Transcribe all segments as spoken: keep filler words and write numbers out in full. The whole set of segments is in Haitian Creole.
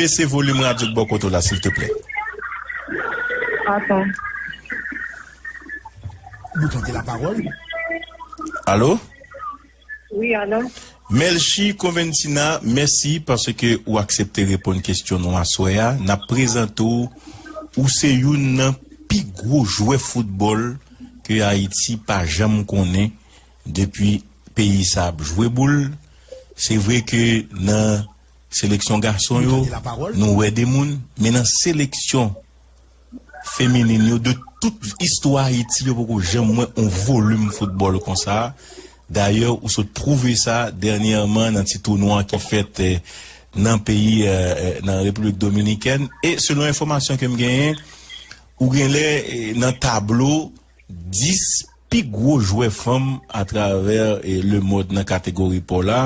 Bese volim radyo k bò kote w la, silteplè. Atan. Vous tentez la parole? Alo? Wi, alo. Melchie Conventina, mèsi paske ou aksepte reponn kesyon nou aswè a. N ap prezante w, ou se youn nan pi gwo jwè foutbòl ke Ayiti pa janm konnen depi peyi sa ap jwe boul. Se vre ke nan seleksyon gason yo, nou wè de moun, men nan seleksyon feminin yo, de tout istwa Ayiti, yo poko janm wè yon volim foutbòl konsa. Dayè, ou sot pwouve sa dènyèman nan ti tounwa ki fèt eh, nan peyi, eh, eh, nan Repiblik Dominikèn. E selon enfòmasyon ke m genyen, ou genlè eh, nan tablo dis pi gwo jwè fanm atravè eh, lemond nan kategori pa w la.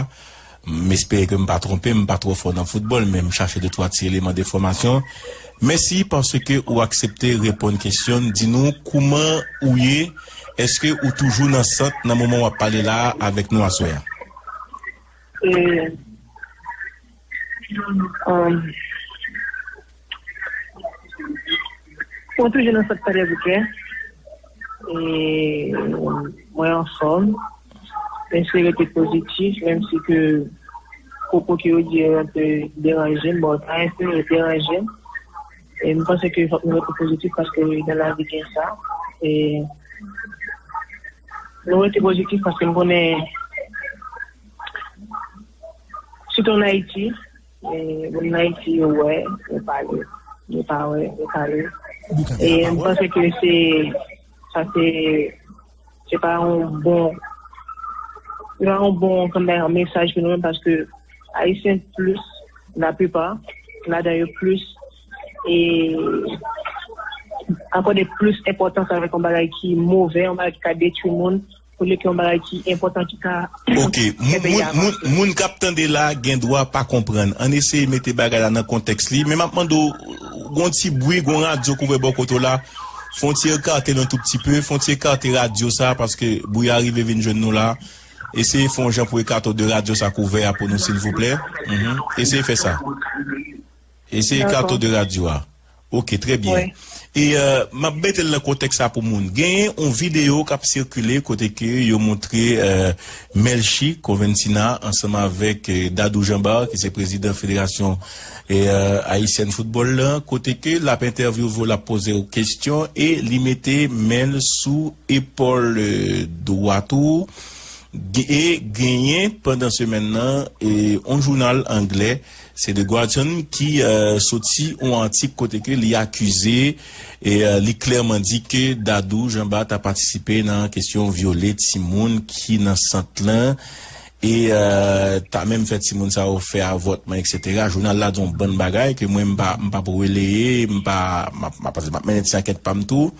M espere ke m pa twonpe, m pa twò fò nan foutbòl, men m chache de twa ti eleman de fòmasyon. Mèsi paske ou aksepte reponn kesyon n. Di nou kouman ou ye, èske ou toujou nan sant nan moman w ap pale la a avèk nou aswè a? E, um, Mwen toujou nan sant Padre Bouquet. E mwen anfòm. Mwen se rete pozitif, menm si ke pwopo ke yo di yo te deranje m, bon, sa enpe deranje m. E m panse ke fòk nou rete pozitif paske nan lavi gen sa. E nou rete pozitif paske m konnen sitou ann Ayiti, e moun Ayiti yo wè, yo pale. Yo pa wè, yo pale. E m panse ke se sa se se pa yon bon se pa yon bon kòm yon mesaj pou nou menm paske Ayisyen plis laplipa ladan yo plis e akòde plis enpòtans avèk yon bagay ki move, yon bagay ki ka detwi moun, olye ke yon bagay ki enpòtan ki ka Ok, moun, moun, moun, moun k ap tande la gen dwa pa konprann. Ann eseye mete bagay la nan kontèks li. Men m ap mande w, gon ti bwi, gon radyo k ouvè bò kote w la. Fè yon ti ekate l yon tou pti pe, fè yon ti ekate radyo sa, paske bwi a rive vin jwenn nou la. Eseye fè yon jan pou ekate w de radyo sa k ouvè a pou nou, silvouplè. Mhm. Eseye fè sa. Eseye ekate w de radyo a. Ok, trè byen. E euh, m ap mete l nan kontèks sa pou moun. Genyen yon videyo k ap sikile kote ke yo montre euh, Melchie Conventina ansanm avèk euh, Dadou Jean Bart, ki se prezidan Federasyon e, euh, Ayisyèn Foutbòl lan, kote ke l ap entèvyouve w, l ap poze w kesyon e li mete men l sou epòl euh, dwat ou. Ge- E genyen pandan semèn nan e, yon jounal anglè, se The Guardian, ki euh, soti yon atik kote ke li akize e euh, li klèman di ke Dadou Jean Bart ta patisipe nan kesyon vyole timoun ki nan sant lan e euh, ta menm fè timoun sa yo fè avòtman, etsetera. Jounal la di yon bann bagay ke mwen m pa m pa pou releye, m pa m ap m ap m ap mennen ti ankèt pa m tou.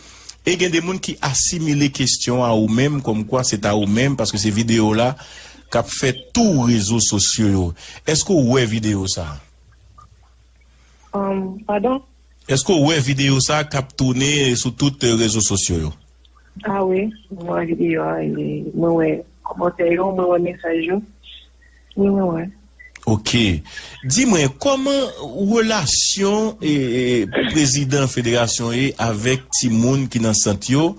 E gen de moun ki asimile kesyon a ou menm, kòmkwa se ta ou menm, paske se videyo la k ap fè tou rezo sosyo yo. Èske w wè videyo sa a? Um, padon? Èske w wè videyo sa a k ap tounen sou tout eh, rezo sosyo yo? Ah wi, mwen wè videyo a, e mwen wè kòmantè yo, mwen wè mesaj yo. Wi, mwen wè. Ok. Di mwen, kòman relasyon eh, eh, prezidan federasyon ye avèk timoun ki nan sant yo?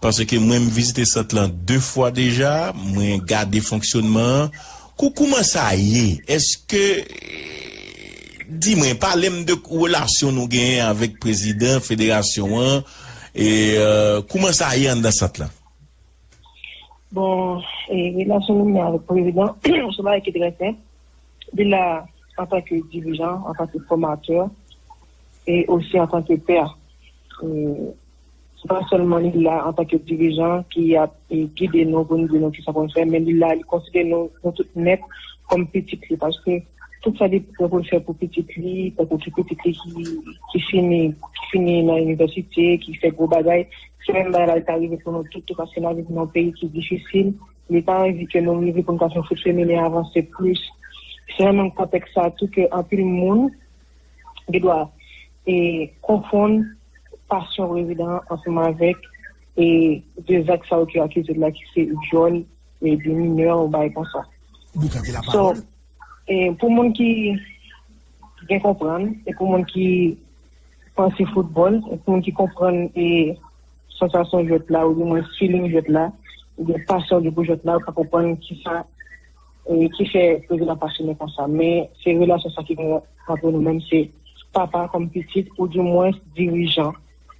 Paske mwen m vizite sant lan de fwa deja, mwen gade fonksyonman an. Kou kouman sa ye? Èske eh, di mwen, pale m de relasyon nou genyen avèk prezidan federasyon an e euh, kouman sa ye anndan sant lan? Bon, e relasyon nou gen avèk prezidan, se yon bagay ki trè senp. Li la antanke dirijan, antanke fòmatè, e osi antanke pè. E se pa sèlman li la antanke dirijan ki ap e, gide nou pou nou di nou kisa pou nou fè, men li la, li konsidere nou, nou tout nèt kòm pitit li, paske tout sa li pran pou l fè pou pitit li, tankou ki pitit li ki, ki fini, ki fini nan inivèsite, ki fè gwo bagay, se menm bagay la li ta rive pou nou tout tou, paske n ap viv nan yon peyi ki difisil, li pa anvi ke nou rive pou n ka fè fout feminen avanse plis. Se nan menm kontèks sa tou ke anpil moun gen dwa e konfonn pasyon prezidan an ansanm avèk e de zak sa yo ki yo akize l la ki se vyòl e de minè ou bagay konsa. Vous tentez la So, parole? e pou moun ki gen konprann, e pou moun ki panse foutbòl, e pou moun ki konprann e sansasyon jwèt la, oudimwen feeling jwèt la, oubyen pasyon li pou jwèt la, ou ka konprann kisa, e ki fè prezidan pasyone konsa. Men se relasyon sa ki gen ant nou menm, se papa kòm pitit, oudimwen dirijan.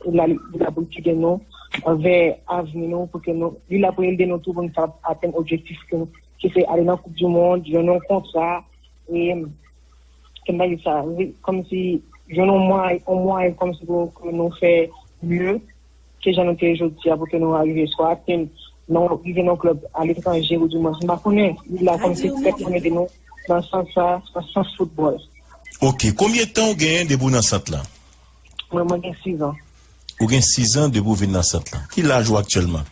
Li la, li la pou l gide nou anvè avni nou, pou ke nou, li la pou ede nou tou pou nou kapab atenn objektif ke nou, ki se ale nan Koup di Mond, jwenn yon kontra, e, ke m ta di sa, wi, kòmsi, jwenn yon mwayen, yon mwayen kòmsi pou ke nou fè mye ke jan nou te ye jodi a, pou ke nou arive swa atenn, non, rive nan klèb aletranje, oudimwen, m pa konnen, li la kòmsi pèp pou ede nou nan sans sa, nan sans foutbòl. Ok, konbyen tan ou genyen depi w nan sant lan? Mwen, mwen gen sis an. Ou gen sis an depi w vin nan sant lan. Ki laj ou aktyèlman?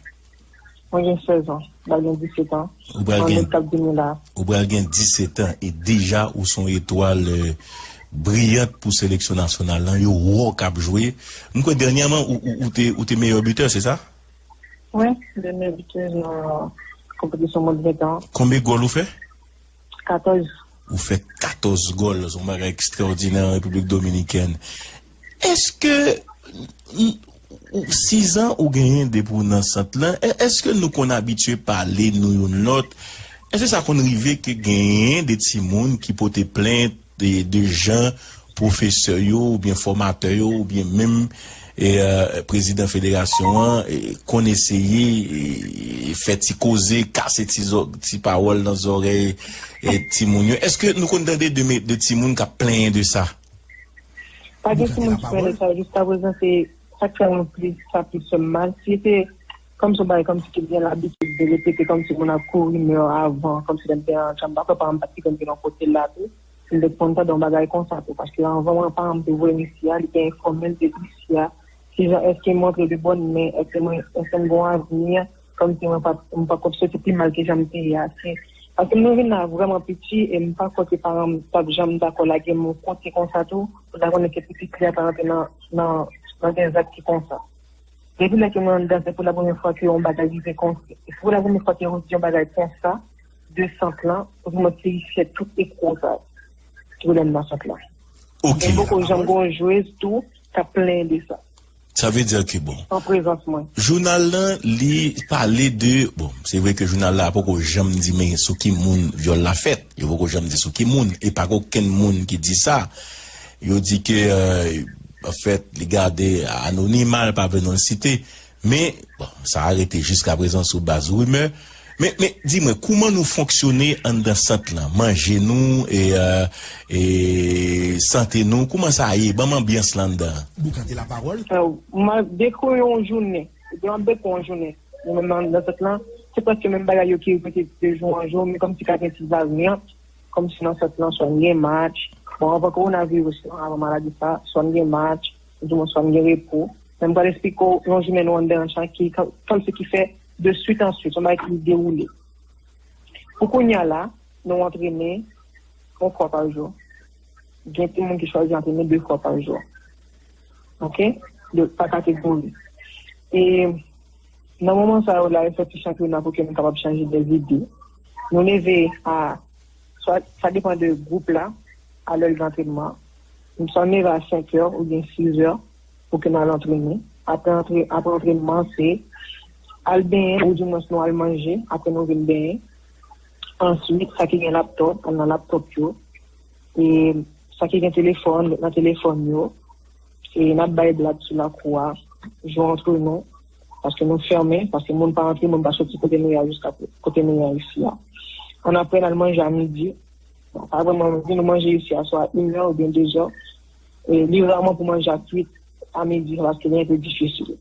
Mwen gen sèz an. M pral gen disèt an. Ou pral An gen, novanm k ap vini la. Ou pral gen disèt an e deja ou se yon etwal, euh, briyant pou seleksyon nasyonal lan. Yo wè w k ap jwe. M kwè dènyèman ou, ou, ou te, ou te meyè bitè, se sa? Wi, de meyè bitè nan konpetisyon mond ven an. Konbyen gòl ou fè? Katòz. Ou fè katòz gòl, se yon bagay ekstraòdinè an Repiblik Dominikèn. Èske n- ou- sizan ou genyen depi w nan sant lan, è- èske nou konn abitye pale nou youn lòt? Èske sa konn rive ke genyen de timoun ki pote plent de, de jan pwofesè yo oubyen fòmatè yo oubyen menm e, euh, prezidan federasyon an e, konn eseye e, fè ti koze, kase ti, zò- ti pawòl nan zòrèy e, timoun yo? Èske nou konn tande de, de timoun k ap plenyen de sa? Pa gen timoun ki pale sa, jiskaprezan se sa k fè mwen plis, sa plis fè m mal. Si se kòmsi yon bagay kòmsi ki gen labitid de repete, kòmsi moun ap kouri mè avan, kòmsi lè m te an chanm, pa kwè pa m pa t konn vin yon kote la tou. Si m te konn tande yon bagay konsa tou, paske anvan mwen pa m te voye m isi a, li te enfòme m de isi a. Si jan èske m antre de bòn men, èske mwen, èske m gen yon avni, kòmsi mwen pa, mwen pa konn soti pi mal ke jan m te ye a. Se, paske m vin la vrèman piti e m pa kwè ke paran m t ap janm dakò lage m yon kote konsa tou, pou ta konnen ke pitit li a ta rantre nan, nan, nan gen zak ki konsa. Depi lè ke mwen anndan, se pou la premyè fwa ke yon bagay rive konsa. Se pou la premyè fwa ke yo di yon bagay konsa, de sant lan, pou mwen te fè tout ekwo sa, ki rele m nan sant lan. Ok. Men poko janm gen yon jwez tou, k ap plenyen de sa. Sa vle di ke bon. An prezans mwen. Jounal lan, li pale de, bon, se vre ke jounal la poko janm di men sou ki moun vyòl la fèt. Yo poko janm di sou ki moun. E pa gen okenn moun ki di sa. Yo di ke, euh, anfèt, li gade anonima, li pa vle non l site. Men, bon, sa a rete jiskaprezan sou baz rimè. Men, men, di mwen, kouman nou fonksyone anndan sant lan? Manje nou, e, euh, e sante nou, kouman sa ye? Ban m anbyans lan anndan. Mwen dekri yon jounen. Epi m ap dekri yon jounen. Nou menm nan, nan sant lan, se prèske menm bagay yo ki repete de jou an jou, men kòmsi ka gen ti varyant, kòmsi nan sant lan, swa n gen match. Bon, anvan kowonaviris lan, anvan maladi sa, swa n gen match, oudimwen swa n gen repo. Men m pral eksplike w yon jounen nou anndan an ki, kòmsi ki fè de swit an swit, yon bagay ki dewoule. Pou kounye a la, nou antrene yon fwa pa jou. Gen timoun ki chwazi antrene de fwa pa jou. Ok? De, pa kategori. E nan moman sa yo la, yo fè ti chanpyona pou ke nou kapab chanje de ide. Nou leve a, swa, sa depan de gwoup la, a lè l gen antrènman. Nou swa leve a senk è oubyen sis è pou ke n al antrene. Apre antre, apre antrènman, se al benyen, oudimwens nou al manje, apre nou vin benyen. Answit, sa ki gen laptòp, al nan laptòp yo. E sa ki gen telefòn, ret nan telefòn yo. E n ap bay blag sou lakou a, jwe antre nou, paske nou fèmen, paske moun pa antre, moun pa soti kote nou ye a jiska kote nou ye a isi a. Annapre, n al manje a midi. Bon, pa vrèman, nou manje isi a swa inè oubyen dezè. E li raman pou manje a kwit a midi, paske li enpe difisil.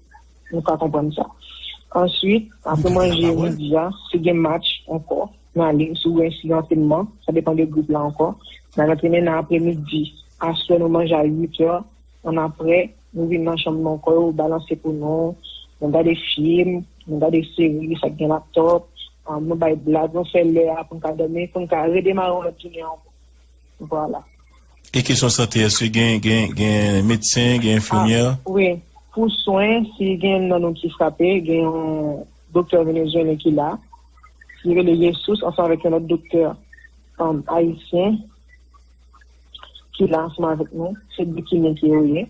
Nou ka konprann sa. Answit, apre manje midi a, si gen match ankò, n ale, si gen, si gen antrenman, sa depann de gwoup la ankò. N al antrene nan apremidi. Aswè, nou manje a uit è. Annapre, nou vin nan chanm nou ankò, yo balanse pou nou. Nou gade fim, nou gade seri, sa k gen laptòp. Ah, nou bay blag, nou fè lè a pou n ka dòmi, pou n ka redemare yon lòt jounen ankò. Vwala. E kesyon sante, èske gen, gen, gen medsen, gen enfimyè? Ah, wi. Pou swen, si gen nan nou ki frape, gen yon doktè venezuelyen ki la, ki rele Jesus, ansanm avèk yon lòt doktè, um, ayisyen, ki la ansanm avèk nou, se de Kinnen ke yo ye,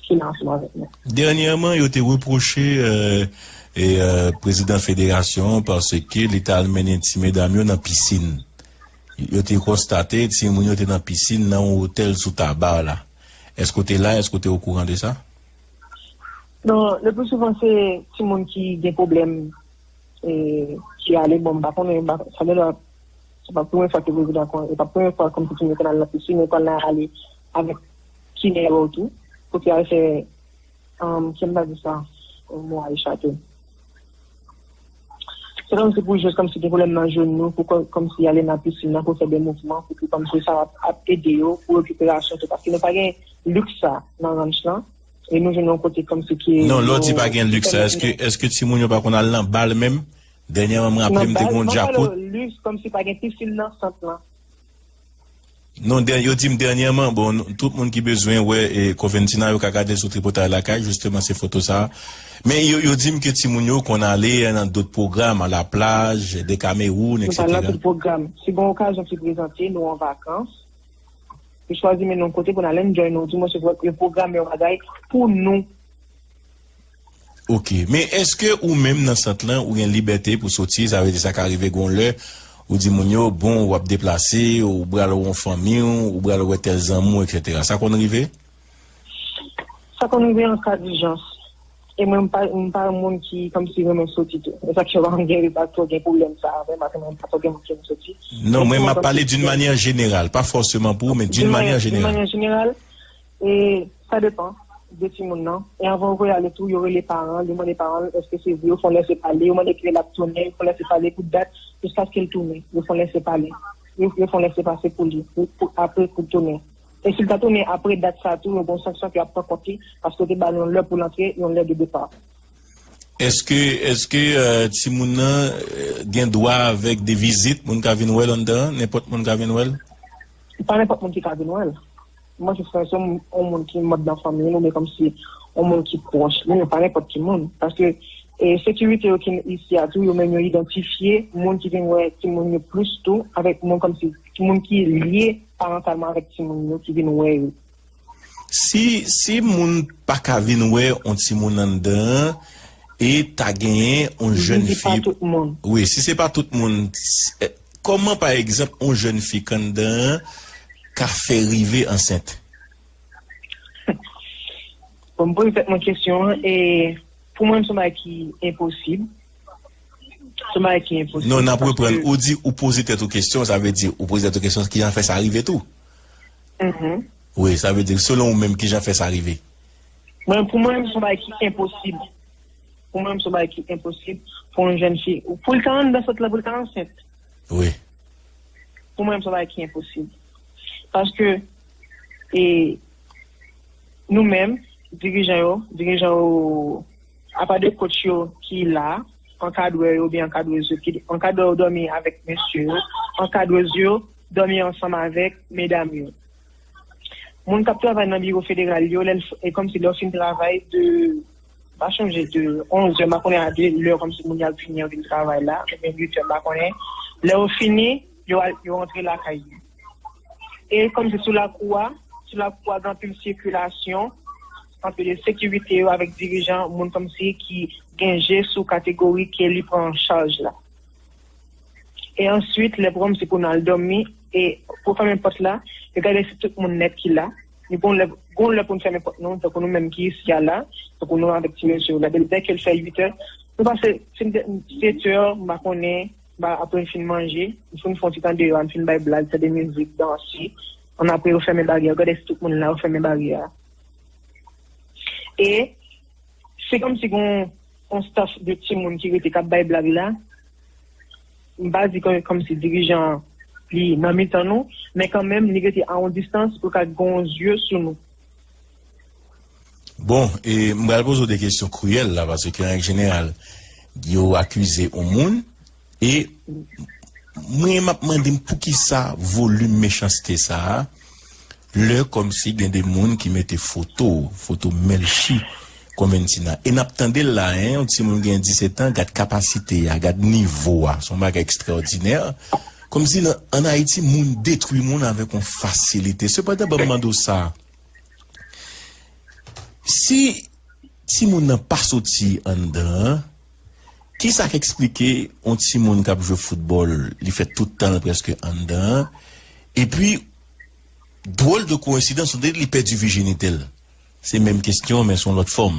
ki la ansanm avèk nou. Dènyèman, yo te repwoche, euh, e, euh, prezidan federasyon an paske li t al mennen ti medam yo nan pisin. Yo te konstate timoun yo te nan pisin nan yon otèl sou Taba la. Èske w te la? Èske w te okouran de sa? Non, le plus souvent, se timoun ki gen pwoblèm, e, ki ale. Bon, m pa konnen, m pa, sa gen dwa, se pa premye fwa ke prezidan kon, e pa premye fwa kòm se timoun yo konn al nan pisin, yo konn al ale avèk Kinnen yo tou, pou ki al fè, um, ki m ta di sa, mo a echape. Se kòmsi pou jis kòmsi gen pwoblèm nan jenou, pou kò-, kòmsi ale nan pisin nan, pou fè de mouvman, pou ki kòmsi sa ap, ap ede yo, pou rekiperasyon tou, paske nou pa gen liks sa nan ranch lan, e nou jwenn yon kote kòmsi ki. Non, lè w di pa gen liks sa, èske, èske timoun yo pa konn al nan bal menm? Dènyèman, mwen raple m te gen yon djakout. Liks, kòmsi pa gen pisin nan sant lan. Non, dè-, yo di m dènyèman, bon, nou, tout moun ki bezwen wè, e, Coventina, yo ka gade l sou Tripotay Lakay, jisteman, se foto sa a. Men yo, yo di m ke timoun yo konn ale nan dòt pwogram, a la plaj, Dekamewoun, etsetera. Nou pa nan tout pwogram. Si gen okazyon ki prezante, nou an vakans, yo chwazi mennen nou kote pou n al enjoy nou, di mwen se pou yo pwograme yon bagay pou nou. Ok. Men èske ou menm nan sant lan, ou gen libète pou soti? Sa vle di sa ka rive gon lè, ou di moun yo, bon, w ap deplase, ou pral wè yon fanmi w, ou pral wè tèl zanmi w, etsetera. Sa konn rive? Sa konn rive an ka dijans. E mwen, m pa, m pa yon moun ki kòmsi renmen soti tou. E sa k fè m gen, m pa twò gen pwoblèm sa a avè m, paske mwen pa twò gen moun ki renmen soti. Non, men mwen m ap pale d'une manière générale, pa fòseman pou ou, men d'une manière générale. D'une manière générale, e sa depann de timoun nan. E anvan yo voye ale tou, yo rele paran, yo mande paran, èske se vre, yo fè yon lèse pale, yo mande kilè l ap tounen, yo fè yon lèse pale pou dat, jiskaske l tounen, yo fè yon lèse pale. Yo, yo fè yon lèse pase pou li, pou, pou, apre pou l tounen. E si l ta tounen apre dat sa a tou, yo gen yon sanksyon ke y ap pran kont li, paske yo te ba l yon lè pou l antre, yon lè de depa. Èske, èske, euh, timoun nan, euh, gen dwa avèk de vizit, moun ka vin wè l anndan an, nenpòt moun ka vin wè l? Pa nenpòt moun ki ka vin wè l. Mwen, se yon, yon moun ki manm nan fanmi l, oubyen kòmsi yon moun ki pwòch li, men pa nenpòt ki moun. Paske, e, sekirite yo ki isi a tou, yo menm yo idantifye moun ki vin wè timoun yo plis tou, avèk moun kòmsi, moun ki lye parantalman avèk timoun yo, ki vin wè yo. Si, si moun pa ka vin wè yon timoun anndan an, e ta genyen yon jèn fi. Wi, si se pa tout moun, s-, eh, kòman, pa egzanp, yon jèn fi k anndan an ka fè rive ansent? Bon, m poze tèt mwen kesyon an, e pou mwen, se yon bagay ki enposib. Se yon bagay ki enposib. Non, n ap reprann. Ou di ou poze tèt ou kesyon, sa vle di ou poze tèt ou kesyon, kijan fè sa rive tou? Mhm. Wi, sa vle di, selon ou menm, kijan fè sa rive? Mwen, pou mwen, se yon bagay ki enposib. Pou mwen, se yon bagay ki enposib pou yon jèn fi. Pou l ta anndan sant lan, pou l ta ansent. Wi. Pou mwen, se yon bagay ki enposib. Paske, e, nou menm, dirijan yo, dirijan yo, apa de coach yo ki la, ankadrè yo oubyen ankadrèz yo ki, ankadrè yo dòmi avèk mesye yo, ankadrèz yo dòmi ansanm avèk medam yo. Moun k ap travay nan biwo federal yo, lè l f-, e kòmsi lè yo fin travay de, m pa chonje, de onz è, m pa konnen a de lè kòmsi moun yo ap fini an vin travay la, oubyen uit è, m pa konnen. Lè yo fini, yo al, yo rantre lakay yo. E kòmsi sou lakou a, sou lakou a gen anpil sikilasyon, anpil ensekirite yo avèk dirijan, moun kòmsi ki gen je sou kategori ke li pran an chaj la. E answit, lè pwogram se pou n al dòmi, e pou fèmen pòt la, yo gade si tout moun nèt ki la. Ni gon lè, gon lè pou n fèmen pòt nou, tankou nou menm ki isi a la, tankou nou avèk ti mesye yo la. Dè, dèke l fè uit è, nou pase, fin de, sèt è, m pa konnen, m pa, apre n fin manje, n fin fè yon ti tan deyò, n fin bay blag, tande mizik, danse. Annapre, yo fèmen baryè, yo gade si tout moun la, yo fèmen baryè a. E se kòmsi gon yon staff de timoun ki rete k ap bay blag la. M pa di kò-, kòmsi dirijan an, li nan mitan nou, men kanmenm, li rete a yon distans pou l ka gen yon zye sou nou. Bon, e m pral poze w de kesyon kriyèl la, paske an règ jeneral, yo akize yon moun, e mwen, m ap mande m poukisa volim mechanste sa a, lè kòmsi gen de moun ki mete foto, foto Melchie Conventina. E n ap tande l la, en, yon timoun gen disèt an, gad kapasite a, gad nivo a, se yon bagay ekstraòdinè. Kòmsi nan, ann Ayiti, moun detwi moun avèk yon fasilite. Sepandan, ban m mande w sa. Si timoun nan pa soti anndan an, kisa k eksplike yon timoun k ap jwe foutbòl, li fè tout tan l prèske anndan an, epi, dwòl de koyensidans, on dirait li pèdi vijinite l? Se menm kesyon, men se yon lòt fòm.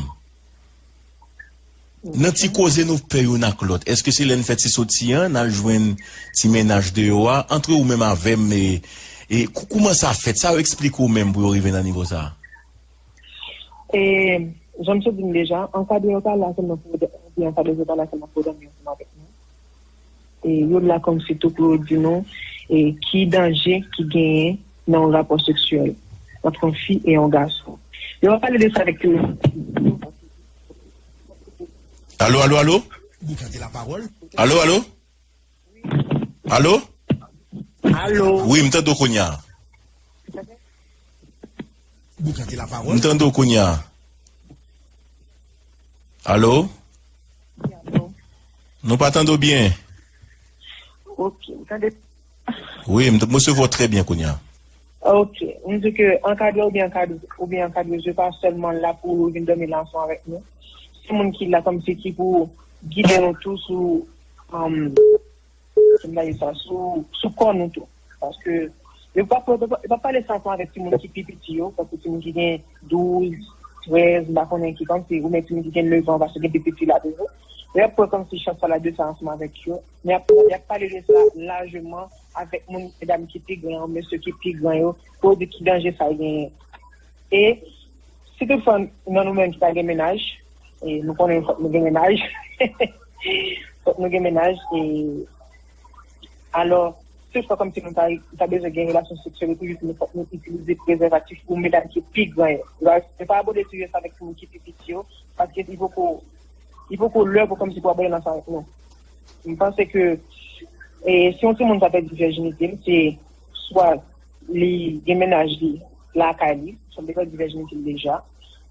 Nan ti koze nou fè youn ak lòt, èske se lè n fè ti soti an, n al jwenn ti mennaj deyò a, antre ou menm avè m, e, e kou-, kouman sa fèt? Sa yo eksplike w menm pou yo rive nan nivo sa a? E, jan m sot di n deja, ankadre yo pa la sèlman pou, oubyen ankadre yo pa la sèlman pou dòmi ansanm avèk nou. E, yo la kòmsi tou pou yo di nou e, ki danje ki genyen nan yon rapò seksyèl ant yon fi e yon gason. Yo pa pale de sa avèk tout moun. Alo, alo, alo? Alo, alo? Alo? Alo? Wi, m tande w kounye a. M tande w kounye a. Alo? Nou pa tande w byen. Ok, m tande. Wi, m t-, m resevwa w trè byen kounye a. Ok, m di ke ankadre oubyen ankadre, oubyen ankadreuse pa sèlman la pou vin dòmi la ansanm avèk nou. Se moun ki la kòmsi ki pou gide nou tou sou, um, kòman m ta di sa, sou, sou kò nou tou. Paske yo pa, yo pa, yo pa pale sa ansanm avèk timoun ki pi piti yo, paske timoun ki gen douz, trèz, m pa konnen ki kòmsi, oubyen timoun ki gen nèf an, paske gen pi piti la toujou. Yo ap pran kòmsi chans sa la de sa ansanm avèk yo. Men y ap, y ap pale de sa lajman avèk moun, medam ki pi gran yo, mesye ki pi gran yo, pou yo di ki danje sa genyen. E si toutfwa nan nou menm ki pa gen mennaj, e nou konnen fòk nou gen mennaj, fòk nou gen mennaj, e alò, se fwa kòmsi nou ta, ta bezwen gen relasyon seksyèl, epi jis nou fòk nou itilize prezèvatif pou medam ki pi gran yo. Yo pa abòde sijè sa avèk timoun ki pi piti yo, paske li poko, li poko lè pou kòmsi pou abòde nan sa avèk nou. M panse ke e, si yon timoun sa pèdi vèjinite l, se swa li gen mennaj li lakay li, sa vle di pèdi vèjinite l deja,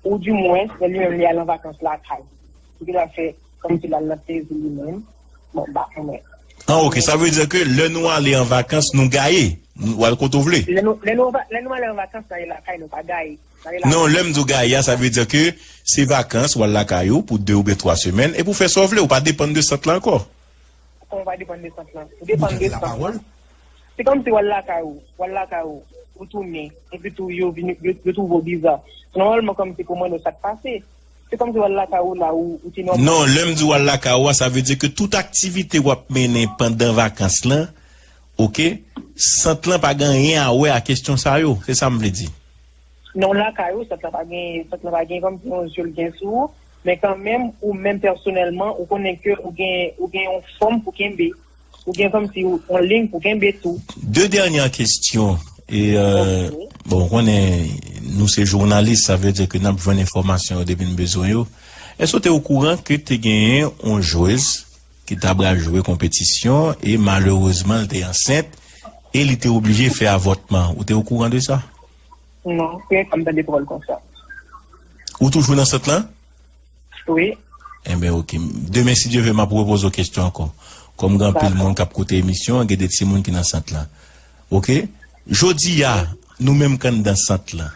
ou di mwens, lè li menm li al an vakans lakay li. Li gentan fè kòmsi l al nan plezi li menm. Bon, m pa konnen. Ah, ok. Sa vle di ke lè nou ale an vakans, nou gaye. Nou al kote w vle. Lè nou, lè nou, lè nou ale an vakans, n ale lakay, nou pa gaye. N ale lakay. Non, lè m di w gaye a, sa vle di ke se vakans, w al lakay ou pou de oubyen twa semèn, epi w fè sa w vle, ou pa depann de sant lan ankò. Kòman w pa depann de sant lan? Ou depann de sant lan. Se kòmsi w al lakay ou, w al lakay ou, ou tounen, epi tou yo vin, yo, yo twouve w biza. Nòmalman, kòmsi pou mwen, sa k pase. Se kòmsi w al lakay ou la, ou, ou te nòmal. Non, lè m di w al lakay ou a, sa vle di ke tout aktivite w ap mennen pandan vakans lan, ok, sant lan pa gen anyen a wè a kesyon sa yo. Se sa m vle di. Non, lakay ou, sant lan pa gen, sant lan pa gen kòmsi yon zye l gen sou ou, men kanmenm, ou menm pèsonèlman, ou konnen ke ou gen, ou gen yon fòm pou kenbe. Ou gen kòmsi yon liy pou kenbe tou. De dènyè kesyon. E, euh, bon, ou konnen nou se jounalis, sa vle di ke n ap jwenn enfòmasyon yo depi n bezwen yo. Èske w te okouran ke te genyen yon jwez ki ta pral jwe konpetisyon e malerezman l te ansent e li te oblije fè avòtman? Ou te okouran de sa? Non, premye fwa m tande pawòl konsa. Ou toujou nan sant lan? Wi. Enben, ok. Demen, si Dye vle, m ap repoze w kesyon ankò. Kòm gen anpil moun k ap koute emisyon an, gen de timoun ki nan sant lan. Ok? Jodi a, nou menm k anndan sant lan,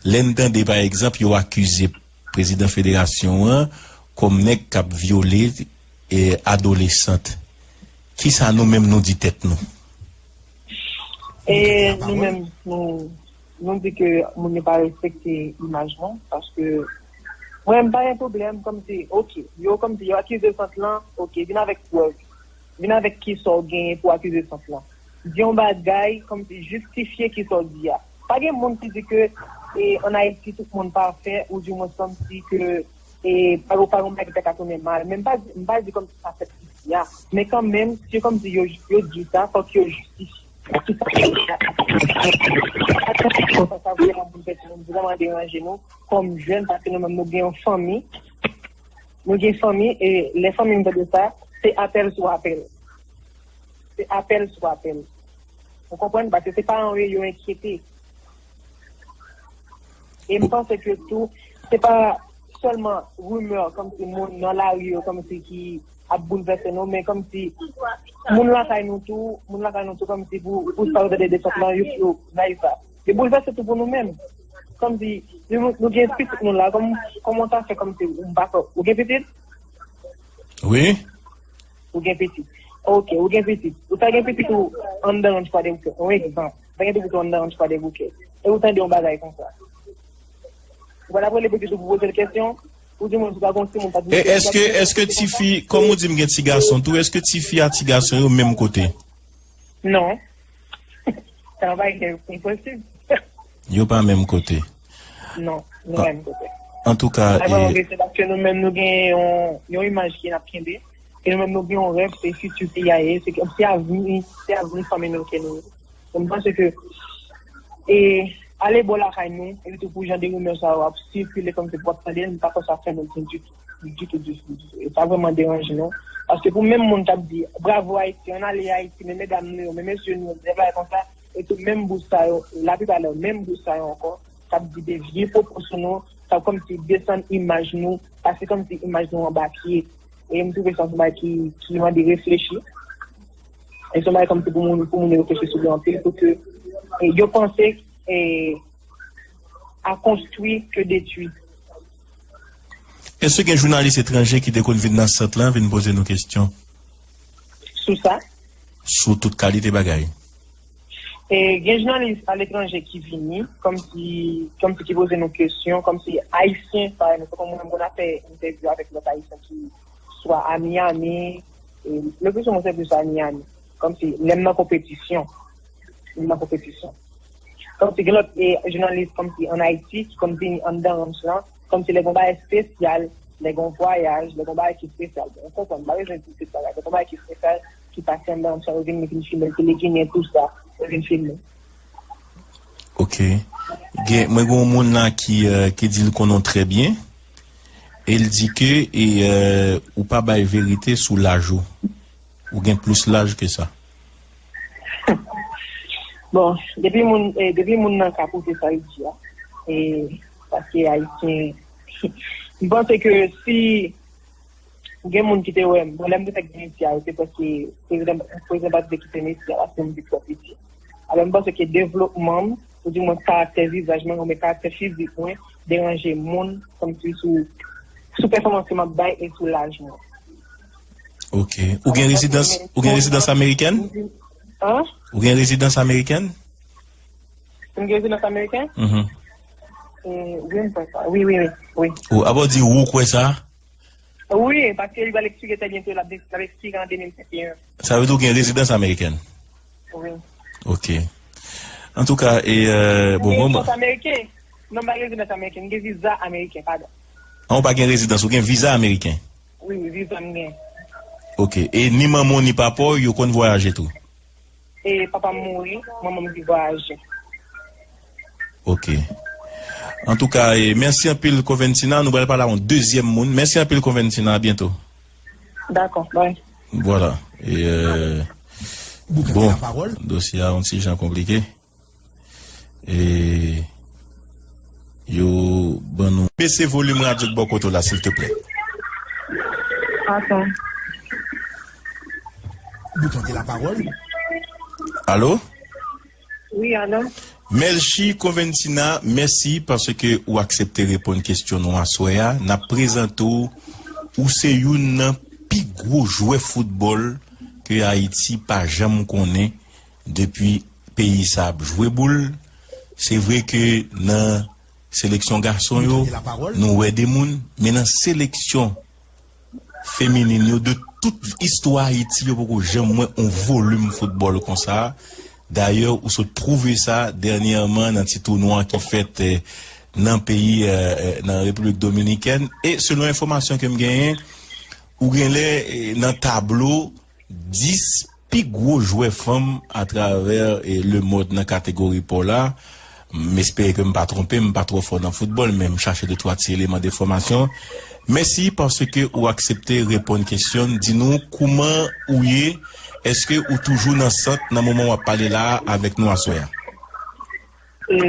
lè n tande, pa egzanp, yo akize prezidan federasyon an kòm nèg k ap vyole, e, adolesant, kisa nou menm nou di tèt nou? E nou menm, nou, nou di ke moun yo pa respekte imaj nou, paske mwen, m pa gen pwoblèm, kòmsi, ok, yo kòmsi, yo akize sant lan, ok, vin avèk prèv, vin avèk kisa w genyen pou akize sant lan. Di yon bagay, kòmsi, jistifye kisa w di a. Pa gen moun ki di ke, e, ann Ayiti, tout moun pafè, ou di mwens kòmsi ke, e, pa, pa gen yon bagay ki ta ka tounen mal. Men m pa di, m pa di kòmsi sa fèt isi a. Men kanmenm, se kòmsi yo, yo di sa, fòk yo jistifye. Sa vrèman pou pèsonn, vrèman deranje nou kòm jèn, paske nou menm nou gen yon fanmi. Nou gen fanmi, e lè fanmi n tande sa, se apèl sou apèl. Se apèl sou apèl. Ou konprann? Paske se paran yo, yo enkyete. E m panse ke tou, se pa sèlman rimè, kòmsi moun nan lari yo, kòmsi ki, ap boulvèse nou, men kòmsi moun lakay nou tou, moun lakay nou tou, kòmsi pou, pou sa yo tande desant lan, yo, yo rayi sa. Yo boulvèse tou pou nou menm. Kòmsi nou, nou gen pitit nou la, kòm, kòman sa fè kòmsi ou pa fè, ou gen pitit? Wi. Ou gen pitit. Ok, ou gen pitit. Ou ta gen pitit ou anndan ranch pa de bouke. Yon egzanp. Ou ta gen pitit ou anndan ranch pa de bouke. E ou tande yon bagay konsa. Ou pa t ap rele pitit ou pou poze l kesyon? Ou di moun si pa gon timoun pa di. E èske, èske tifi, kòm ou di m gen ti gason tou, èske tifi a ti gason yo menm kote? Non. Sa pa gen enposib. Yo pa menm kote. Non, nou pa menm kote. Antouka, e se paske nou menm nou gen yon, yon imaj ki n ap kenbe. E nou menm nou gen yon rèv, se fiti peyi a ye, se, se avni, se avni fanmi nou ke nou ye. Donk, m panse ke, e, ale bò lakay nou, epi tou pou jan de rimè sa yo ap sikile kòmsi pou ap tande, m pa kwè sa fè nou byen ditou, ditou, ditou, ditou. E sa vrèman deranje nou. Paske pou menm moun k ap di, bravo Ayiti, ann ale Ayiti, men medam nou yo, men mesye nou yo, di bagay konsa, e tou menm bous sa yo, laplipa lè, menm bous sa yo ankò, k ap di de vye pwopo sou nou, k ap kòmsi desann imaj nou, pase kòmsi imaj nou anba pye. E m twouve sa se yon bagay ki, ki mande reflechi. E se yon bagay kòmsi pou moun, pou moun yo reflechi sou li anpil, pou ke, e, yo panse, e, à construire que détruire. Èske gen jounalis etranje ki te konn vin nan sant lan vin poze nou kesyon? Sou sa? Sou tout kalite bagay. E gen jounalis aletranje ki vini, kòmsi, kòmsi ki poze nou kesyon, kòmsi Ayisyen, pa egzanp, kòm mwen, mwen konn ap fè entèvyou avèk lòt Ayisyen ki swa a Miami, e le pli souvan se plis a Miami, kòmsi lè m nan konpetisyon, m nan konpetisyon. Kòmsi gen lòt e, jounalis kòmsi ann Ayiti ki konn vini anndan ranch lan, kòmsi lè gon bagay espesyal, lè gon vwayaj, lè gon bagay ki espesyal. Bon, ou konprann, m pa bezwen di tout bagay, lè gon bagay ki espesyal, ki pase anndan ranch lan, yo vin, yo vin filme l, ki Leginen, tou sa, yo vin filme. Ok. Gen, mwen gen yon moun la ki, euh, ki di l konnen w trè byen. E l di ke e, euh, ou pa bay verite sou laj ou. Ou gen plis laj ke sa. Bon, depi moun, eh, depi moun nan ka pote sa l di a, eh, paske Ayisyen, m panse ke si gen moun ki te wè m, bon, lè m te fèk vin isi a, se paske prezidan, prezidan pa t vle kite m isi a, paske m te twò piti. Alò, m panse ke devlopman m, oudimwen karaktè vizaj mwen, oubyen karaktè fizik mwen, deranje moun, kòmsi sou, sou pèfòmans ke m ap bay e sou laj mwen. Ok. Ou gen rezidans, ou gen rezidans amerikèn? An? Ou gen rezidans amerikèn? M gen rezidans amerikèn? Mhm. Eh, wi, m kwè sa. Wi, wi, wi. Wi. Ou ap di ou kwè sa? Wi, paske li pral ekspire trè byento, l ap, l ap ekspire an de mil venteyen. Sa vle di ou gen rezidans amerikèn? Wi. Ok. Antouka, e, euh, bon, bon, bon. Rezidans ameriken. Non, m pa gen rezidans ameriken, m gen viza ameriken, padon. An, ou pa gen rezidans, ou gen viza ameriken? Wi, wi, viza m gen. Ok. E ni manman w, ni papa w, yo konn vwayaje tou? E papa m mouri, manman m ki vwayaje. Ok. Antouka, e, mèsi anpil, Coventina. Nou pral pale a yon dezyèm moun. Mèsi anpil, Coventina. A byento. Dakò, bay. Vwala. E, euh, bon, dosye a yon ti jan konplike. E, yo ban nou. Bese volim radyo k bò kote w la, silteplè. Atann. Ou tande lapawòl? Alo? Wi, alo. Melchie Coventina, mèsi paske ou aksepte reponn kesyon nou aswè a. N ap prezante w, ou se youn nan pi gwo jwè foutbòl ke Ayiti pa janm konnen depi peyi sa ap jwe boul. Se vre ke nan seleksyon gason yo, nou wè de moun, men nan seleksyon feminin yo, de tout istwa Ayiti, yo poko janm wè yon volim foutbòl konsa. Dayè, ou sot pwouve sa dènyèman nan ti tounwa ki fèt, eh, nan peyi, eh, eh, nan Repiblik Dominikèn. E selon enfòmasyon ke m genyen, ou genlè, eh, nan tablo dis pi gwo jwè fanm atravè, eh, lemond nan kategori pa w la. M espere ke m pa twonpe, m pa twò fò nan foutbòl, men m chache de twa ti eleman de enfòmasyon. Mèsi paske ou aksepte reponn kesyon n. Di nou kouman ou ye, èske ou toujou nan sant nan moman w ap pale la a avèk nou aswè a? E,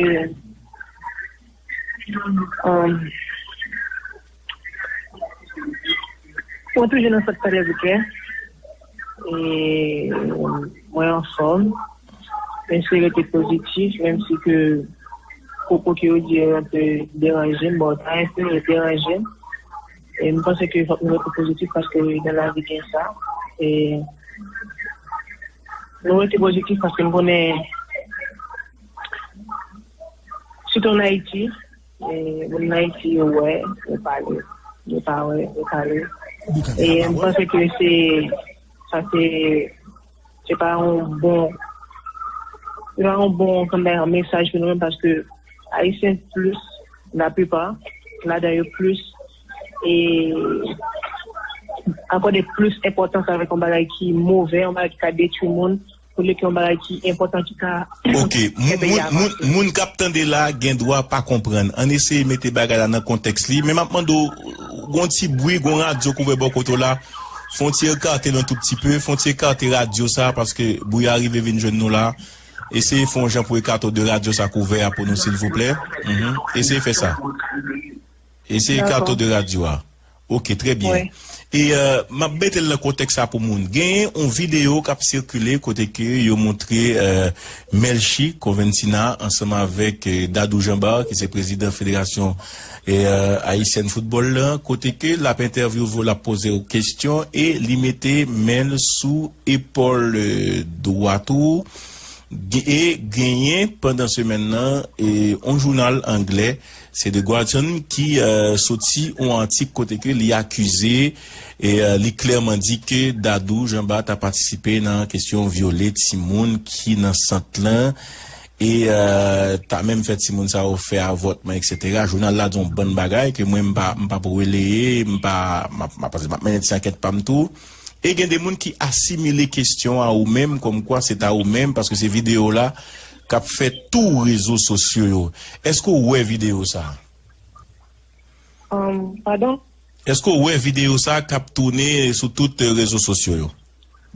um, Mwen toujou nan sant Frederick. E mwen anfòm. Mwen se rete pozitif, menm si ke pwopo ke yo di yo te deranje m, bon, sa enpe deranje m. E m panse ke fòk nou rete pozitif paske nan lavi gen sa. E nou rete pozitif paske m konnen, sitou ann Ayiti, e moun Ayiti yo wè, yo pale. Yo pa wè, yo pale. E m panse ke se, sa se, se pa yon bon, se pa yon bon, kòman, mesaj pou nou menm paske Ayisyen plis, laplipa ladan yo plis, e akòde plis enpòtans avèk yon bagay ki move, yon bagay ki ka detwi moun, olye ke yon bagay ki enpòtan ki ka Ok, fè moun, peyi moun, a moun, avanse. Moun k ap tande la gen dwa pa konprann. Ann eseye mete bagay la nan kontèks li. Men m ap mande w, gon ti bri, gon radyo k ouvè bò kote w la. Fè yon ti ekate l yon tou pti pe. Fè yon ti ekate radyo sa, paske bri a rive vin jwenn nou la. Eseye fè yon jan pou ekate w de radyo sa k ouvè a pou nou, silvouplè. Mhm. Eseye fè sa. Eseye Dakò. Kato de radyo a. Ok, trè byen. Wi. E, euh, m ap mete l nan kontèks sa pou moun. Genyen yon videyo k ap sikile kote ke yo montre, euh, Melchie Conventina ansanm avèk, euh, Dadou Jean Bart, ki se prezidan Federasyon, euh, Ayisyèn Foutbòl la, kote ke l ap entèvyouve w, l ap poze w kesyon e li mete men l sou epòl, euh, dwat ou. Ge-, e genyen pandan semèn nan, e, yon jounal anglè, se The Guardian, ki, euh, soti yon atik kote ke li akize, e, euh, li klèman di ke Dadou Jean Bart ta patisipe nan kesyon vyole timoun ki nan sant lan, e, euh, ta menm fè timoun sa yo fè avòtman, et cetera. Jounal la di yon bann bagay ke mwen m pa, m pa pou releye, m pa, m ap, m ap, m ap mennen ti ankèt pa m tou. E gen de moun ki asimile kesyon a ou menm, kòmkwa se ta ou menm, paske se videyo la k ap fè tou rezo sosyo yo. Èske w wè videyo sa a? Um, padon? Èske w wè videyo sa a k ap tounen sou tout, eh, rezo sosyo yo?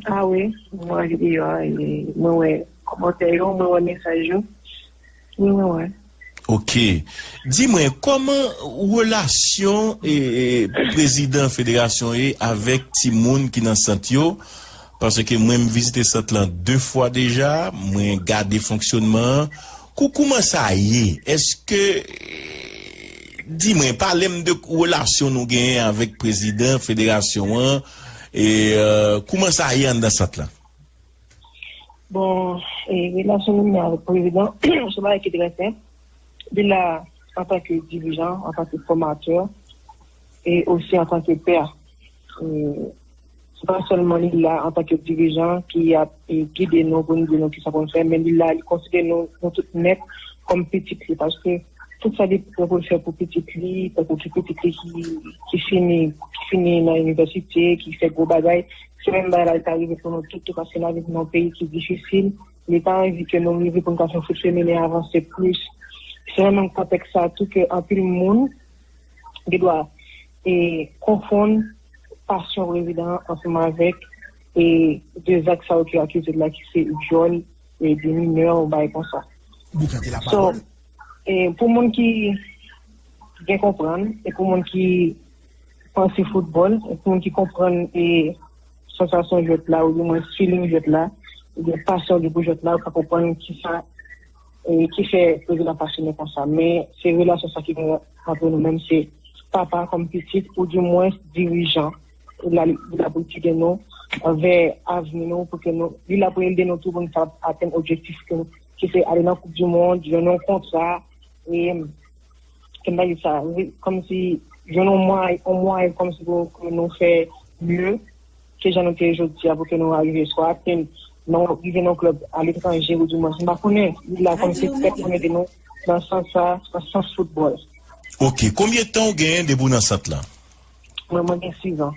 Ah wi, mwen wè videyo a, e mwen wè kòmantè yo, mwen wè mesaj yo. Wi, mwen wè. Ok. Di mwen, kòman relasyon, eh, eh, prezidan federasyon ye avèk timoun ki nan sant yo? Paske mwen, m vizite sant lan de fwa deja, mwen gade fonksyonman an. Kou-, kouman sa ye? Èske, eh, di mwen, pale m de relasyon nou genyen avèk prezidan federasyon an, e, eh, kouman sa ye anndan sant lan? Bon, e, relasyon nou gen avèk prezidan, se yon bagay ki trè senp. Li la antanke dirijan, antanke fòmatè, e osi antanke pè. E, se pa sèlman li la antanke dirijan ki ap, e, gide nou pou nou di nou kisa pou nou fè, men li la, li konsidere nou, nou tout nèt kòm pitit li, paske tout sa li pran pou l fè pou pitit li, tankou ki pitit li ki, ki fini, ki fini nan inivèsite, ki fè gwo bagay, se menm bagay la li ta rive pou nou tout tou, paske n ap viv nan yon peyi ki difisil. Li pa anvi ke nou rive pou n ka fè fout feminen avanse plis. Se nan menm kontèks sa a tou ke anpil moun gen dwa, e, konfonn pasyon prezidan an ansanm avèk, e, de zak sa yo ki akize l la, ki se vyòl, e, de minè, yon bagay konsa. Boukan de la So, pawòl. E, pou moun ki byen konprann, e pou moun ki panse foutbòl, e pou moun ki konprann, e, sansasyon jwèt la, oudimwen feeling jwèt la, oubyen pasyon li pou jwèt la, ou ka konprann kisa, e, ki fè prezidan pasyone konsa. Men, se relasyon sa ki gen ant nou menm, se papa kòm pitit, oudimwen dirijan. Li la, li la pou gide nou vè avni nou, pou ke nou, li la pou ede nou tou pou nou ka atenn objektif ke nou, ki se ale nan Koup di Mond, jwenn yon kontra, e, kèm pa di sa, ri-, kòmsi jwenn yon mwayen, yon mwayen kòmsi pou, pou nou fè mye ke jan nou te ye jodi a, pou ke nou arive swa atenn, non, rive nan klèb aletranje, ou di mwen, m pa konnen, li la kòmsi pèp pou ede nou nan sans sa, nan sans foutbòl. Ok, konbyen tan w genyen depi w nan sant lan? Mwen, mwen gen sis an.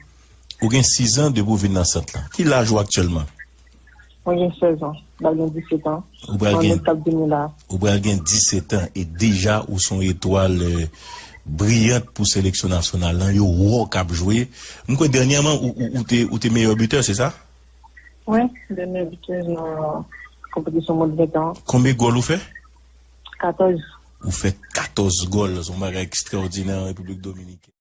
Ou gen sis an depi w vin nan sant lan. Ki laj ou aktyèlman? Mwen gen sèz an. M pral gen disèt an. Ou pral gen, ou pral gen disèt an e deja ou se yon etwal, eh, briyant pou seleksyon nasyonal lan. Yo wè w k ap jwe. M kwè dènyèman ou, ou, ou te, ou te meyè bitè, se sa? Wi, de meyè bitè nan konpetisyon mond ven an. Konbyen gòl ou fè? Katòz. Ou fè katòz gòl, se yon bagay ekstraòdinè an Repiblik Dominikèn.